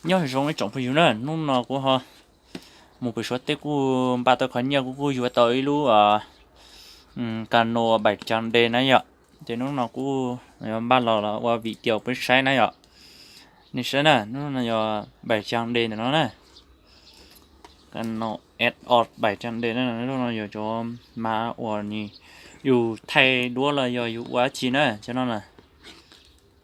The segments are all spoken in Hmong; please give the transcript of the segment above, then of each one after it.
Nyob zoo ib tsoom phooj ywg na, hnub no kuv ho mus pem Suav teb kuj npaj tau qhov nyiaj, kuv kuj yuav tau ib lub Canon bảy trăm D na yom. Ces hnub no kuj yuav npaj los los ua video peb saib na yom. Nej saib na, hnub no yog bảy trăm D ntawm no na. Canon S O bảy trăm D na, lub no yog cov mas uas nws yus thaij duab los yog yus ua dab tsi na, cov no na.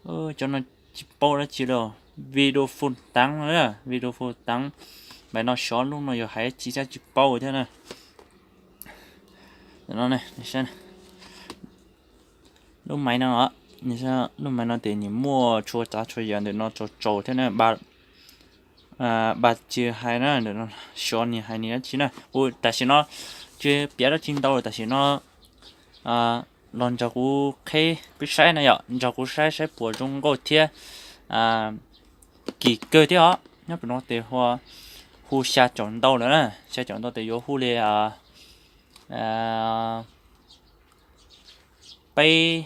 Cov no tsis paub dab tsi li. Video full tám no, video full tám. Mas no xyov lub no yog hais dab tsi thiab tsis paub thiab na. Lub maiv no, lub maiv no ces nws muaj txhua tsav txhua yam ntawm no tsaus tsaus thiab na. Npas tsis hais na, xyov nws hais nws dab tsi na. Kuv tam sim no tsis piav dab tsi ntau, tam sim no los nrog kuv qheb peb saib na yom, nrog kuv saib saib puas zoo nkauj thiab kim kawg thiab os. Nyob pem no ces hu xya caum ntau lawm na, xya caum ntau ces yuav hu li peb,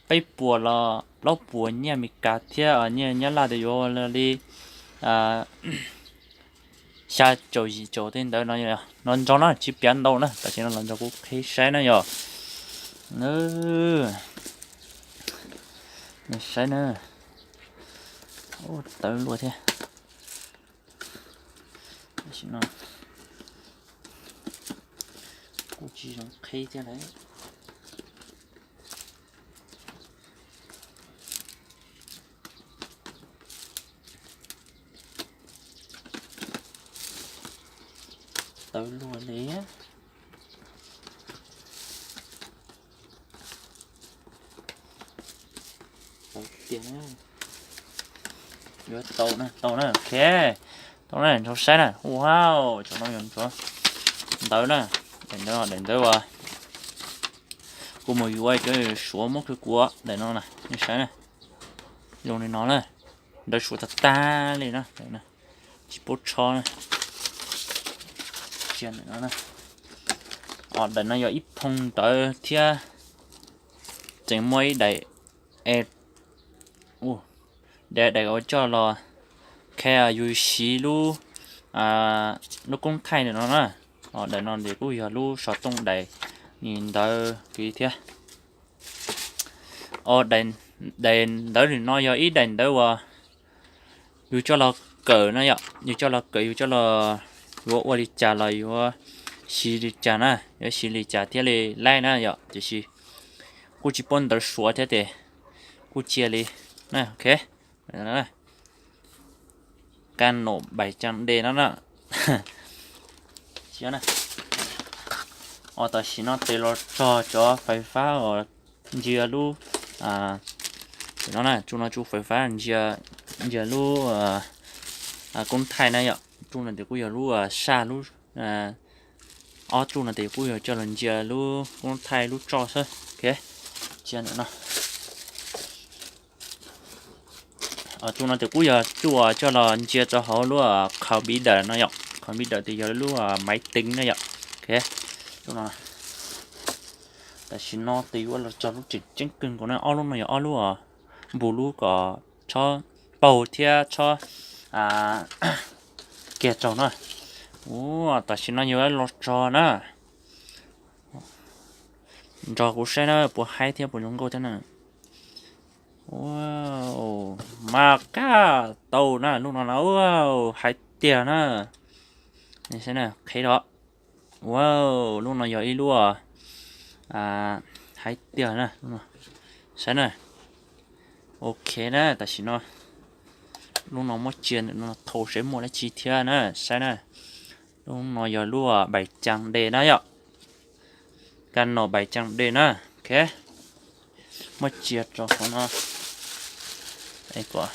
peb puas los plaub puas nyiaj Amelikas thiab nyiaj Nyab Laj ces yuav li xya caum yim caum tej ntawd no. Los nrog na, tsis piav ntau na, tam sim no los nrog kuv qheb saib na yom. Saib na, tawv luaj thiab. Tam sim no kuj tsis zoo qheb thiab lawm. Tawv luaj li. Tau tiag na. Yuav tau na, tau na, ok. Tau na, nrog saib na. Wow, cov no yog cov ntawv na. Daim ntawv, daim ntawv uas kuv mus yuav cov Suav muab qhwv kuv daim no na, nej saib na. Zoo li no na, ntawv Suav tag tag li na, tsis paub tsho na. Daim no yog ib phoo ntawv thiab tseem muaj ib daim, daim, daim uas coj los khe yus siv lub, lub koob thaij ntawm no na. Daim no ces kuj yog lub xov tooj daim ntawv kiv thiab. Daim ntawv no yog ib daim ntawv uas yus coj los kawm na yom, yus coj los kawm, yus coj los, yuav ua li cas los yuav siv li cas na, yuav siv li cas thiaj li laib na yom. Tiam sis kuj tsis paub ntawv Suav thiab ces kuj cia li na, ok. Canon bảy trăm D no na. Tam sim no ces los txog cov fais fab uas ntsia lub, no na, tsuj no tsuj fais fab ntsia lub koob thaij na yom. Tsuj no ces kuj yog lub saj lub, ob tsuj no ces kuj yog coj los ntsia lub koob thaij lub tsoj xwb. Ok, cia ntawm no. Tsuj no ces kuj yog tsuj coj los ntsia rau hauv lub computer no yom. Computer ces yog lub maiv teev na yom. Ok, tam sim no ces yuav los txog lub tseem ceeb kawg nkaus na, ob lub no yog ob lub npus lub kom txhob paug thiab txhob kiag tsaug na. Ua, tam sim no yuav los txog na. Nrog kuv saib na, puas haib thiab puas zoo nkauj thiab na. Mas kaj tau na, lub no na, ua, haib tiag na. Saib na, qheb los. Ua, lub no yog ib lub haib tiag na. Saib na. Ok na, tam sim no lub no muab cia ntawm no thau saib muaj dab tsi thiab na, saib na. Lub no yog lub bảy trăm D na yom. Canon bảy trăm D na, ok. Muab cia rau hauv no. Kom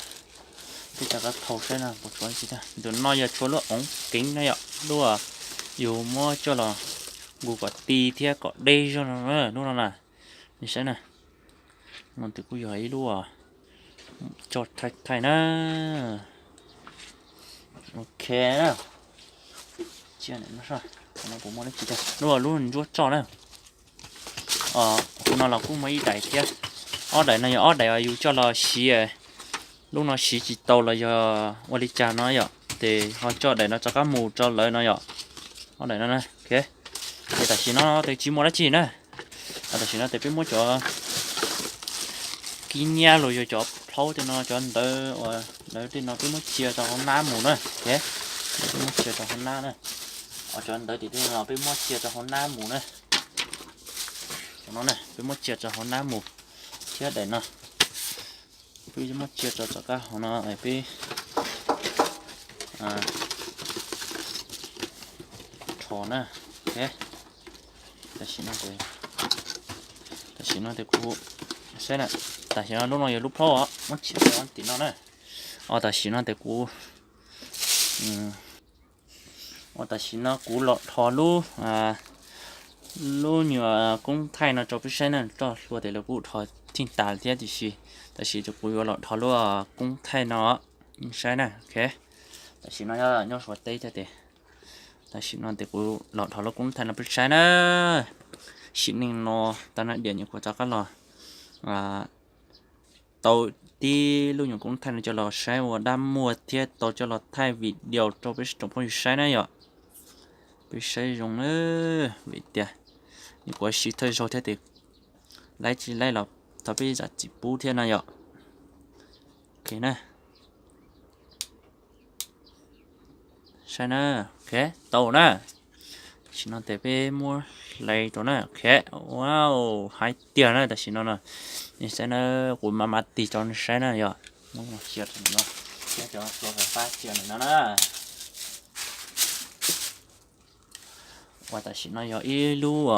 peb rov qab thau saib no puas tshuav dab tsi thiab. Ntawm no yog tshuav lub ống kính na yom, lub yus muab coj los nqus kom ti thiab kom deb zog no, lub no na. Nej saib na, no ces kuj yog ib lub coj thaij thaij na. Ok na. Cia no, lub lub ntsuab tsoj na. Hauv no los kuj muaj ib daim thiab. Ob daim no yog ob daim uas yus coj los siv lub no siv tsis tau los yog ua li cas no yom, ces ho coj daim no rov qab mus rau lawv no yom. Ob daim no na, ok. Ces tam sim no ces tsis muaj dab tsi na. Tam sim no ces peb muab cov kib nyiab los yog cov plaub tej no, cov ntawv uas ntawv tej no peb muab cia rau hauv nab mus na, ok. Peb muab cia rau hauv nab na. Cov ntawv tim tej no peb muab cia rau hauv nab mus na. Cov no na peb muab cia rau hauv nab mus, thiab daim no peb muab cia rau tom qab hauv no peb rho na. Ok, tam sim no, tam sim no ces kuv saib na, tam sim no lub no yog lub plaub os, muab cia rau tim no na. Os, tam sim no ces kuv, os, tam sim no kuv los rho lub, lub nyuag koob thaij no rau peb saib na, txoj hlua ces lawv kuj rho thij tas thiab tiam sis tam sim ces kuv yuav los rho lub koob thaij no saib na, ok. Tam sim no nyob Suav teb thiab ces tam sim no ces kuv los rho lub koob thaij no peb saib na. Sim neej no tau na diam nyuam qhuav rov qab los tau tib lub nyuag koob thaij no coj los saib ua dab muag thiab tau coj los thaij video rau peb tsoom phooj ywg saib na yom. Peb saib zoo na, vim tias nyuam qhuav siv thawj zaug thiab ces laib tsis laib los thov peb zam txim pub thiab na yom. Ok na. Saib na, ok, tau na. Tam sim no ces peb muab hlais rau na, ok. Wow, hais tiag na tam sim no no. Nej saib na, kuv mam mam tig rau nej saib na yom. Muab cia rau no, thiab cov hlua fab cia no na. Uas tam sim no yog ib lub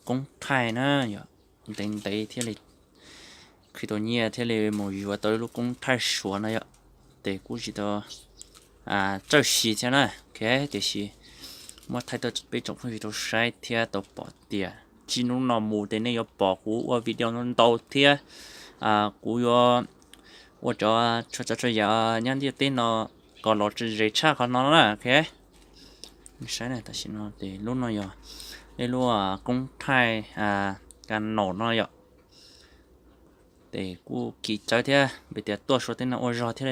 koob thaij na yom, ntev ntev thiaj li khwv tau nyiaj thiaj li mus yuav tau ib lub koob thaij Suav no yom. Ces kuj tsis tau txawj siv thiab na, ok, tiam sis muab thaij rau peb tsoom phooj ywg tau saib thiab tau pom tias txij hnub no mus ces nej yuav pom kuv ua video ntau ntau thiab kuv yuav ua cov txhua tsav txhua yam nyob ntiaj teb no kom los ze tshaj qhov no na, ok. Saib na, tam sim no ces lub no yog ib lub koob thaij Canon no yom. Ces kuj kim tsawv thiab, vim tias tuaj Suav teb no ua zog thiab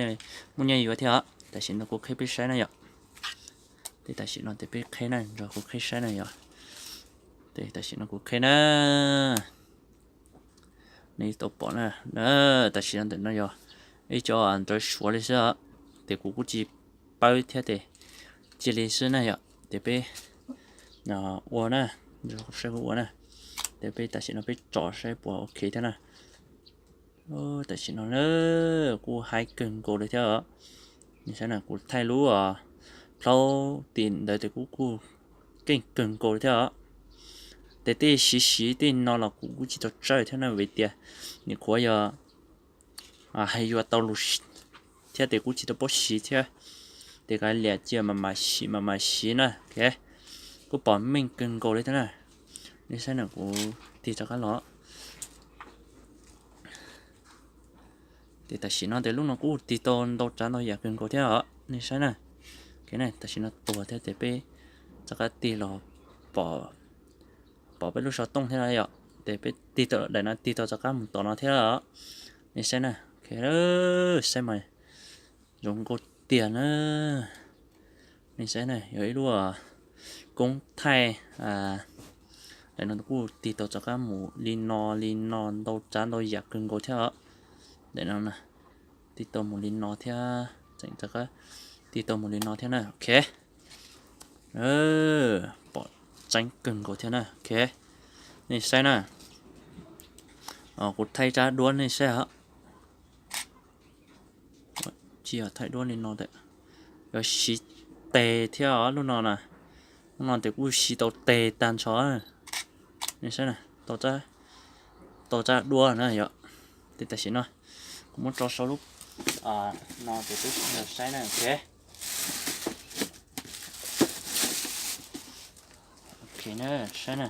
muaj nyiaj yuav thiab os. Tam sim no kuv qhib peb saib na yom. Ces tam sim no ces peb qhib na, nrog kuv qhib saib na yom. Ces tam sim no kuv qhib na, nej tau pom na, tam sim no ntawm no yog ib co ntawv Suav li xwb os. Ces kuv kuj tsis paub thiab ces cia li xwb na yom. Ces peb ua na, saib kuv ua na. Ces peb tam sim no peb tso saib puas ok thiab na. Tam sim no na, kuj haib kawg nkaus li thiab os. Nej saib na, kuv thaij lub plaub tim ntawd ces kuj kuj keej kawg nkaus li thiab os. Ces tej siv siv tej no los kuv kuj tsis tau txawj thiab na, vim tias nyuam qhuav yog hais yuav tau lus thiab ces kuj tsis tau paub siv thiab. Ces kav liam cia mam mam siv mam mam siv na, ok. Kuj pom meej kawg nkaus li thiab na. Nej saib na, kuv tig rov qab los. Ces tam sim no ces lub no kuj tig tau ntau tsav ntau yam kawg nkaus thiab os, nej saib na. Ok, tam sim no tuag thiab ces peb rov qab tig los pom, pom peb lub xov tooj thiab na yom. Ces peb tig tau daim no tig tau rov qab mus tom no thiab os, nej saib na. Ok, saib mas zoo nkauj tiag na. Nej saib na, yog ib lub koob thaij, daim no kuj tig tau rov qab mus li no li no ntau tsav ntau yam kawg nkaus thiab os. Daim no tig tau mus li no thiab, tseem rov qab tig tau mus li no thiab na, ok. Pom tseeb kawg nkaus thiab na, ok. Nej saib na, kuv thaij tsab duab nej saib os. Tsis yog thaij duab li no, yuav siv tes thiab os lub no na. Lub no ces kuj siv tau tes tag nrho. Nej saib na, tau tsab duab na yom. Ces tam sim no kuv muab tso sau lub no ces peb saib na, ok. Ok, saib na.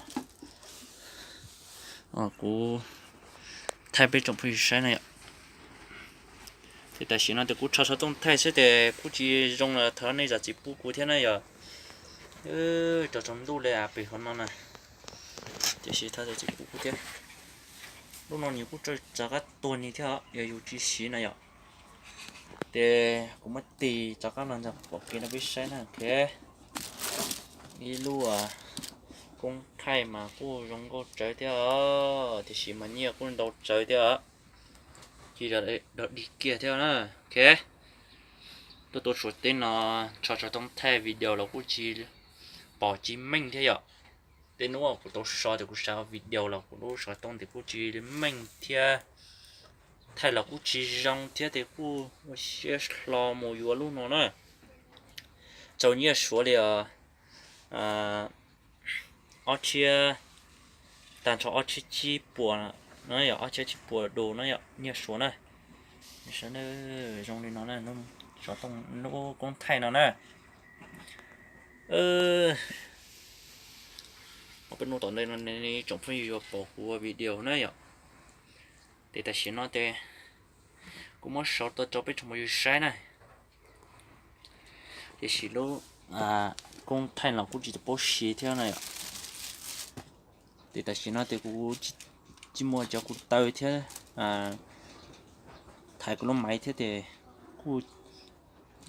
Kuv thaij peb tsoom phooj ywg saib na yom. Ces tam sim no ces kuv rho xov tooj thaij xwb ces kuj tsis zoo los thov nej zam txim pub kuv thiab na yom. Rog tsaus ntuj li pem hauv no na. Tiam sis thov zam txim pub kuv thiab. Lub no nws kuj rov qab tuag ni thiab os, yog yus tsis siv na yom. Ces kuv muab tis rov qab los ntawm pom kev rau peb saib na, ok. Ib lub koob thaij mas kuj zoo nkauj tsawv thiab, tiam sis mas nyiaj kuj ntau tsawv thiab, ci dog dig kiag thiab na, ok. Tuaj tuaj Suav teb no, tso tso tooj thaij video los kuj tsis pom tsis meej thiab yom. Tej hnub kuv tau so ces kuv sav video los kuv lub xov tooj ces kuj tsis meej thiab, thaij los kuj tsis zoo thiab ces kuj ua siab hlo mus yuav lub no na. Txaus nyiaj Suav li os, ob txhiab, tag nrho ob txhiab tsib puas no yom, ob txhiab tsib puas dus no yom, nyiaj Suav na. Zoo li no na, lub koob thaij no na. Peb hnub tom ntej no tsoom phooj ywg yuav pom kuv ua video na yom. Ces tam sim no ces kuv muab sau tau rau peb tsoom phooj ywg saib na. Tiam sis lub koob thaij los kuj tsis tau paub siv thiab na yom. Ces tam sim no ces kuv tsis muaj cov kuv taw thiab, thaiv kuv lub maiv thiab ces kuj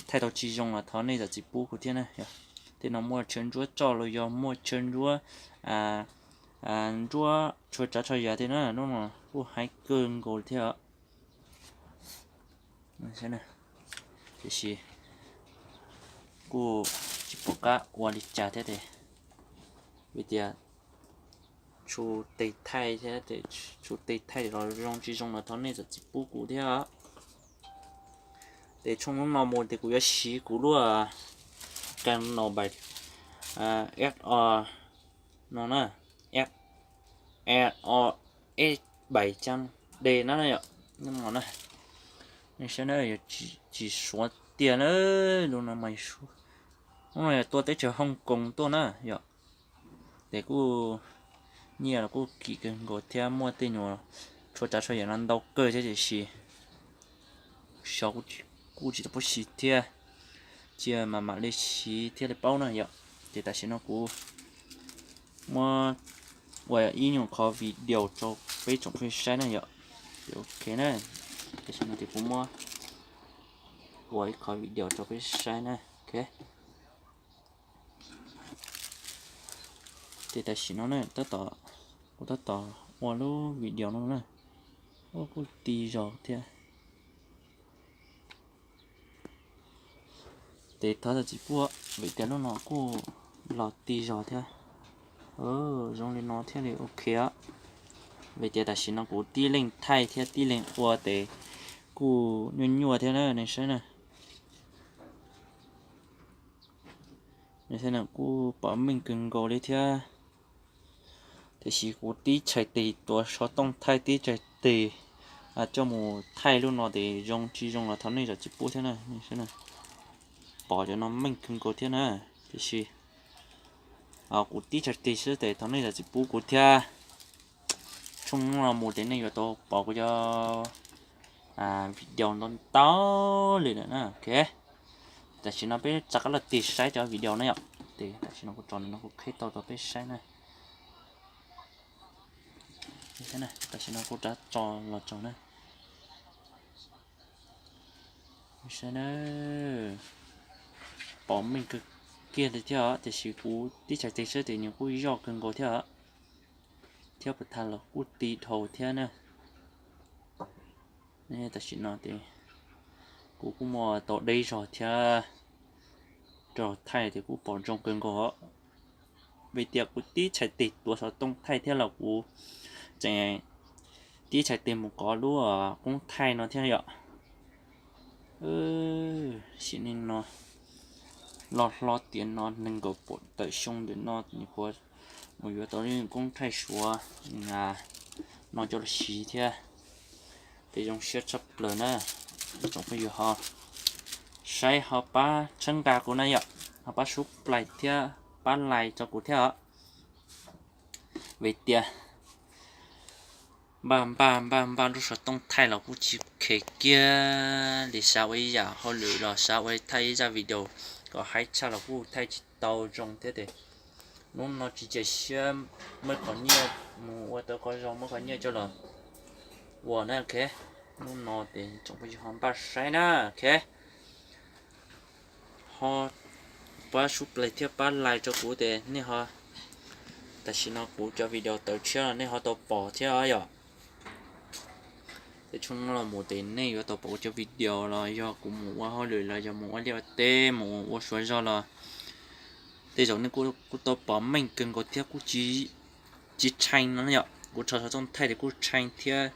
thaij tau tsis zoo los thov nej zam txim pub kuv thiab na yom. Tej no muaj chaw ntsuab tsoj los yog muaj chaw ntsuab, ntsuab tshua tsav tshua yam tej na, lub no kuj heev kawg nkaus thiab. Tiam sis kuj tsis pom qab ua li cas thiab ces, vim tias tshu tes thaij thiab, tshu tes thaij los zoo tsis zoo los thov nej zam txim pub kuv thiab. Ces tshooj hnub no mus ces kuv yuav siv kuv lub Canon npais F O no na, F O S bảy trăm D na yom, no na. Nej saib na, yog tsis Suav tiag na, lub no mas, lub no yog tuaj teb chaws Hong Kong tuaj na yom. Ces kuj nyiaj los kuj kim kawg nkaus thiab, muaj tej nyuag tshua tsav tshua yam no ntau kawg thiab tiam sis xyov kuj tsis tau paub siv thiab, cia mam mam li siv thiaj li paub na yom. Ces tam sim no kuv muab ua ib nyuag qhov video rau peb tsoom phooj ywg saib na yom. Ces ok na, tam sim no ces kuv muab ua ib qhov video rau peb saib na, ok. Ces tam sim no na, tab tom, kuv tab tom ua lub video no na, ua kuj ti zog thiab. Ces thov zam txim pub vim tias lub no kuj los ti zog thiab. Zoo li no thiaj li ok. Vim tias tam sim no kuv tib leeg thaij thiab tib leeg ua ces kuj nyuaj nyuaj thiab na, nej saib na. Nej saib na, kuj pom meej kawg nkaus li thiab. Tiam sis kuv tib txhais tes tuav xov tooj thaij, tib txhais tes coj mus thaij lub no ces zoo tsis zoo los thov nej zam txim pub thiab na. Pom cov no meej kawg nkaus thiab na, tiam sis kuv tib txhais tes xwb ces thov nej zam txim pub kuv thiab. Tshooj no mus ces nej yuav tau pom kuv cov video ntau ntau li lawm na, ok. Tam sim no peb rov qab los tig saib cov video na yom. Ces tam sim no kuv tso no kuv qhib tau rau peb saib na. Tam sim no kuv rov tso los tso na. Saib na, pom meej kawg kiag li thiab, tiam sis kuv tib txhais tes xwb ces nws kuj yoj kawg nkaus thiab, thiab puas thaij los kuj ti dhau thiab na. Tam sim no ces kuv kuj muaj tau deb zog thiab, rau thaij ces kuj pom zoo kawg nkaus. Vim tias kuv tib txhais tes tuav xov tooj thaij thiab los kuv tseem tib txhais tes mus kov lub koob thaij no thiab yom. Sim neej no loj hlob tiav no nees nkaum pua tawm xyoo ntawm no nws puas mus yuav tau lub koob thaij Suav no coj los siv thiab. Ces zoo siab tshaj plaws na, tsoom phooj ywg ho saib ho pab txhawb nqa kuv na yom, ho pab subscribe thiab pab like rau kuv thiab os. Vim tias npaj npaj npaj npaj lub xov tooj thaij los kuj tsis khev kiag li, xav ua ib yam hauj lwm los xav ua thaij ib zaj video kom haib tshaj los kuj thaij tsis tau zoo thiab ces hnub no tsis cia siab muab qhov nyiaj mus ua tau qhov zoo, muab qhov nyiaj coj los ua na, ok. Hnub no ces tsoom phooj ywg ho npaj saib na, ok. Ho pab subscribe thiab pab like rau kuv ces nej ho, tam sim no kuv cov video tawm tshiab los nej ho tau pom thiab yom. Tej tshooj no los mus ces nej yuav tau pom kuv cov video los yog kuv mus ua hauj lwm los yog mus ua liaj ua teb mus ua suav zog los tej zaum nej kuj tau pom meej kawg nkaus thiab kuj tsis tshee no yom. Kuv tso txoj thaij ces kuj tshee thiab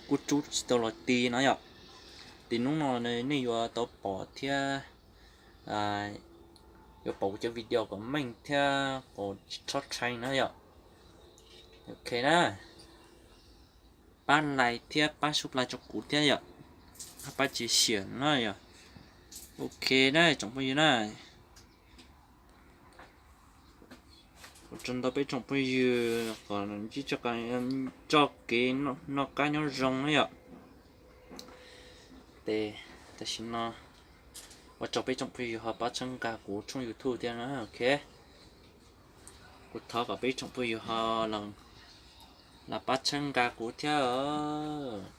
kuj tsub tsis tau los ti no yom. Ces hnub no nej yuav tau pom thiab yuav pom kuv cov video kom meej thiab kom tsis txhob tshee na yom. Ok na, pab like thiab pab subscribe rau kuv thiab yom, pab tsis xiam na yom. Ok na tsoom phooj ywg na, ua tsaug ntau peb tsoom phooj ywg kom ntsib txoj kev noj qab nyob zoo na yom. Ces tam sim no ua tsaug peb tsoom phooj ywg ho pab txhawb nqa kuv tshooj YouTube thiab na. Ok, kuv thov kom peb tsoom phooj ywg ho los pab txhawb nqa kuv thiab,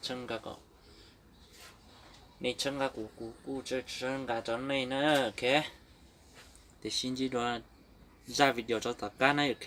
txhawb nqa kom nej txhawb nqa kuv kuv kuj txhawb nqa rau nej na. Ok, ces sib ntsib dua zaj video rau tom qab na. Ok,